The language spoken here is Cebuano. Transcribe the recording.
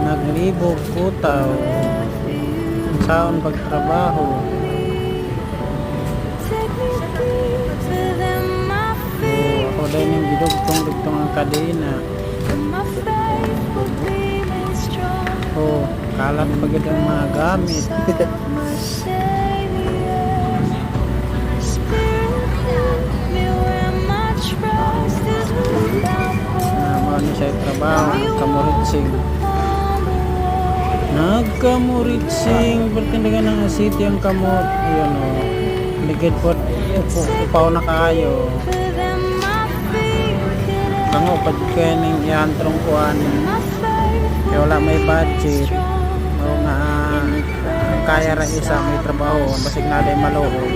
Naglibog putaw. Unsaon pagtrabaho. Take me deeper than my Oh, feet ako din yung gidugtong-dugtong ang kadena. And my faith will be made strong. Oh, kalat pa gid ang mga gamit. Of my Savior. Spirit, lead me where my trust is without Na mao ni siya trabaho, nagkamuritsing. Nagkamuritsing, pertindigan ng city ang kamot. Ayun oh. Ligid po, upo, upaw na kaayo. Than my feet could Kango pa jud kay ning iantrong kuan. My faith Kaya wala may budget. strong. Oo nga, ang kaya ra isa may trabaho, basig na day maluhod.